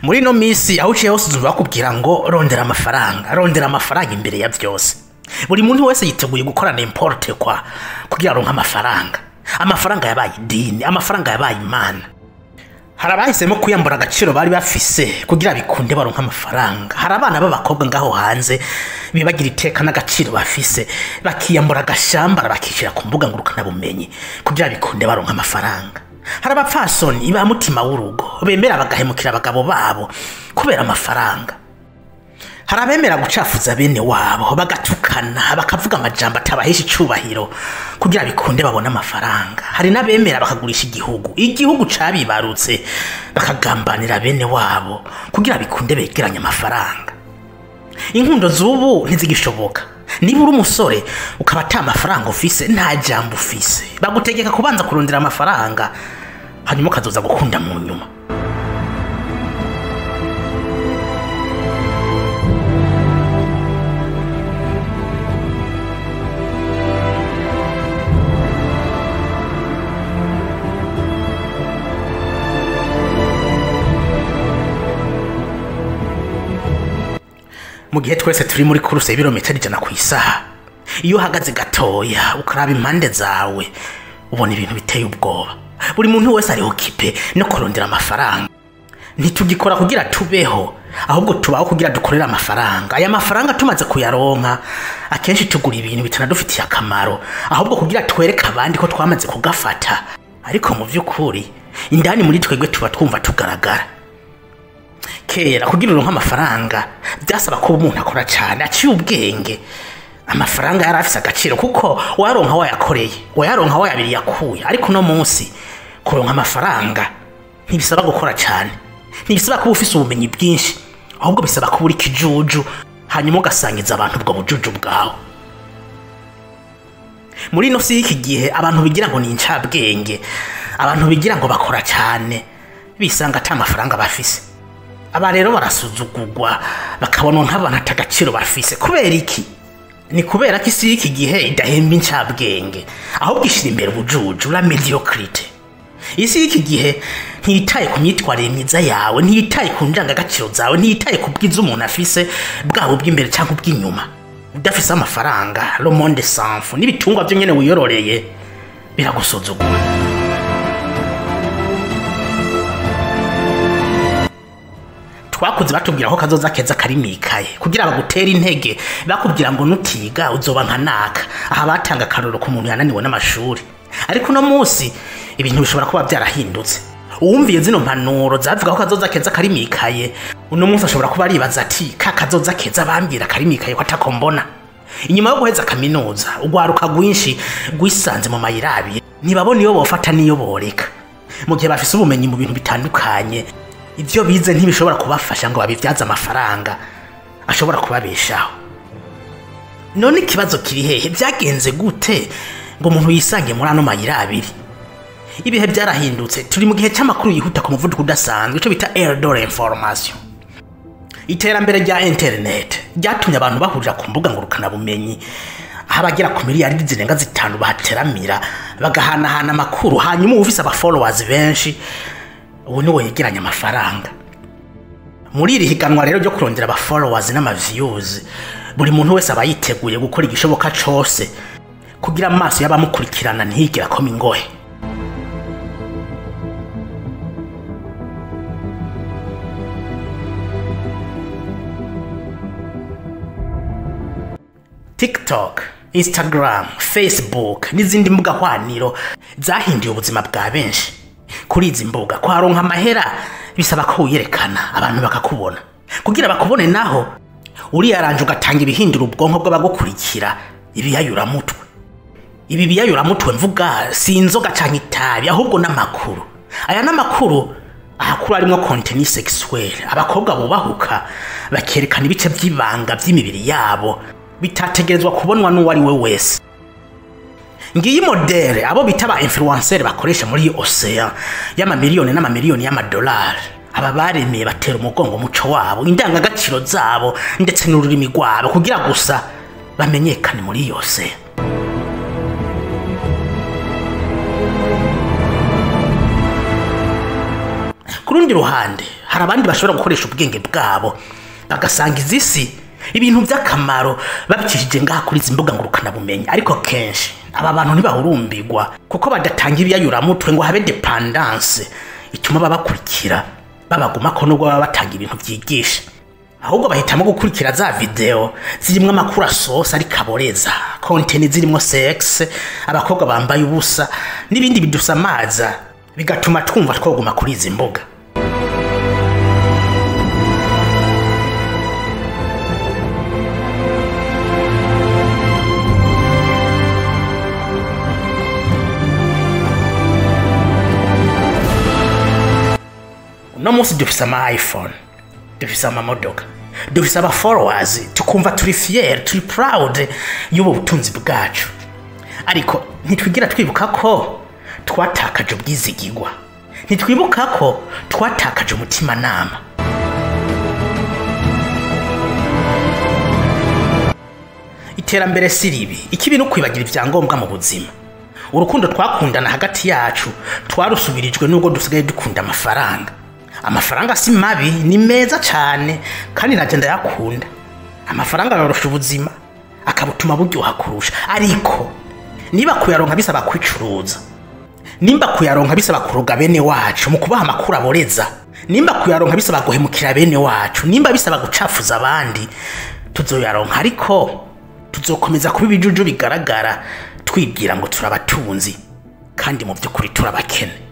Muri ino minsi aho uciye hose uzumva bakubwira ngo rondera amafaranga, rondera amafaranga imbere ya byose. Buri muntu wese yiteguye gukora n'importe kwa kugira aronke amafaranga. Amafaranga yabaye idini, amafaranga yabaye imana. Hari abahisemo kwiyambura agaciro bari bafise kugira bikunde baronke amafaranga. Hari abana b'abakobwa ngaho hanze bibagira iteka n'agaciro bafise, bakiyambura agashambara bakishira ku mbuga ngurukanabumenyi kugira bikunde baronke amafaranga. Hari abapfasoni ba mutima w'urugo bemera bagahemukira abagabo babo kubera amafaranga. Hari abemera gucafuza bene wabo bagatukana bakavuga amajambo atabahesha icubahiro kugira bikunde babone amafaranga. Hari n'abemera bakagurisha igihugu, igihugu cabibarutse, bakagambanira bene wabo kugira bikunde begeranye amafaranga. Inkundo z'ubu ntizigishoboka. Niba uri umusore ukaba ata mafaranga ufise, nta jambo ufise, bagutegeka kubanza kurondera amafaranga hanyuma ukazoza gukunda mu nyuma. Mu gihe twese turi muri kuruse y'ibirometero 100 ku isaha, iyo uhagaze gatoya ukaraba impande zawe ubona ibintu biteye ubwoba. Buri muntu wese ari occupé no kurondera amafaranga. Ntitugikora kugira tubeho, ahubwo tubaho kugira dukorere amafaranga. Aya mafaranga tumaze kuyaronka akenshi tugura ibintu bitanadufitiye akamaro, ahubwo kugira twereke abandi ko twamaze kugafata. Ariko mu by'ukuri indani muri twebwe tuba twumva tugaragara. Kera kugira uronke amafaranga byasaba ko umuntu akora cyane, aciye ubwenge. Amafaranga yari afise agaciro kuko waronka wayakoreye, wayaronka wayabiri yakuye. Ariko uno munsi kuronka amafaranga ntibisaba gukora cyane, ntibisaba kuba ufise ubumenyi bwinshi, ahubwo bisaba kuba uri kijuju hanyuma ugasangiza abantu ubwo bujuju bwawe. Muri ino si y'iki gihe abantu bigira ngo ni incabwenge, abantu bigira ngo bakora cyane, bisanga ata mafaranga bafise. Aba rero barasuzugurwa bakabonwa nk'abantu atagaciro bafise. Kubera iki? Ni kubera ko isi y'iki gihe idahemba incabwenge, ahubwo ishira imbere ubujuju, la mediocrité. Isi y'iki gihe ntiyitaye ku myitwarire myiza yawe, ntiyitaye ku ndangagaciro zawe, ntiyitaye ku bwiza umuntu afise, bwaba ubw'imbere cyangwa ubw'inyuma. Udafise amafaranga, le monde s'en fout, n'ibitungwa byo nyene wiyororeye biragusuzugura. Twakuze batubwira ko kazoza keza kari mwikaye kugira bagutere intege, bakubwira ngo nutiga uzoba nka naka. Aha batanga akarorero ku muntu yananiwe n'amashuri. Ariko uno munsi ibintu bishobora kuba byarahindutse. Uwumviye zino mpanuro zavuga ko kazoza keza kari mwikaye, uno munsi ashobora kuba aribaza ati ka kazoza keza bambwira kari mwikaye ko atako mbona. Inyuma yo guheza kaminuza, ugwaruka rwinshi rwisanze mu mayira abiri, ntibabona iyo bofata n'iyo boreka. Mu gihe bafise ubumenyi mu bintu bitandukanye, ivyo bize ntibishobora kubafasha ngo babivyaze amafaranga ashobora kubabeshaho. None ikibazo kiri hehe? Byagenze gute ngo umuntu yisange muri ano mayira abiri? Ibihe byarahindutse, turi mu gihe cy'amakuru yihuta ku muvuduko udasanzwe, ico bita ère de l'information. Iterambere rya internet ryatumye abantu bahurira ku mbuga ngurukanabumenyi, aho abagera ku miliyari zirenga 5 bahateramira bagahanahana amakuru, hanyuma uwufise aba followers benshi ubu niwe yegeranya amafaranga. Muri iri higanwa rero ryo kurondera aba followers n'ama views, buri muntu wese aba yiteguye gukora igishoboka cose kugira amaso y'abamukurikirana ntiyigire akoma ingohe. TikTok, Instagram, Facebook n'izindi mbuga hwaniro zahinduye ubuzima bwa benshi. Kuri izi mbuga kwaronka amahera bisaba ko wiyerekana abantu bakakubona. Kugira bakubone naho uriyaranje ugatanga ibihindura ubwonko bw'abagukurikira, ibiyayuramutwe. Ibi biyayuramutwe mvuga si inzoga canke itabi, ahubwo n'amakuru. Aya n'amakuru ahakuru arimwo contenu sexuel, abakobwa bubahuka bakerekana ibice by'ibanga by'imibiri yabo bitategerezwa kubonwa n'uwo ari we wese. Ngiyi modele abo bita ba influencer bakoresha muri ocean y'amamiliyoni n'amamiliyoni y'amadolari. Aba baremeye batera umugongo umuco wabo, indangagaciro zabo ndetse n'ururimi rwabo kugira gusa bamenyekane muri iyo ocean. Ku rundi ruhande Hari abandi bashobora gukoresha ubwenge bwabo bagasanga izisi ibintu by'akamaro babicishije ngaha kuri izi mbuga ngurukanabumenyi. Ariko kenshi aba bantu ntibahurumbirwa kuko badatanga ibiyayuramutwe ngo habe dépendance ituma babakurikira, babagumako nubwo baba batanga ibintu byigisha. Ahubwo bahitamo gukurikira za video zirimwo amakuru asosa ariko aboreza, contenu zirimwo sex, abakobwa bambaye ubusa n'ibindi bidusamaza, bigatuma twumva twoguma kuri izi mbuga. Uno munsi dufise ama iPhone, dufise amamodoka, dufise aba followers, tukumva turi fier, turi proud y'ubu butunzi bwacu. Ariko ntitwigira twibuka ko twatakaje ubwizigirwa, ntitwibuka ko twatakaje umutimanama. Iterambere si ribi, ikibi ni ukwibagira ibyangombwa mu buzima. Urukundo twakundana hagati yacu twarusubirijwe nubwo dusigaye dukunda amafaranga. Amafaranga si mabi, ni meza cyane kandi najye ndayakunda. Amafaranga arorosha ubuzima akabutuma buryoha kurusha. Ariko niba kuyaronka bisaba kwicuruza, nimba kuyaronka bisaba kuroga bene wacu mu kubaha amakuru aboreza, nimba kuyaronka bisaba guhemukira bene wacu, nimba bisaba gucafuza abandi, tuzoyaronka ariko tuzokomeza kuba ibijuju bigaragara, twibwira ngo turabatunzi kandi mu by'ukuri turabakene.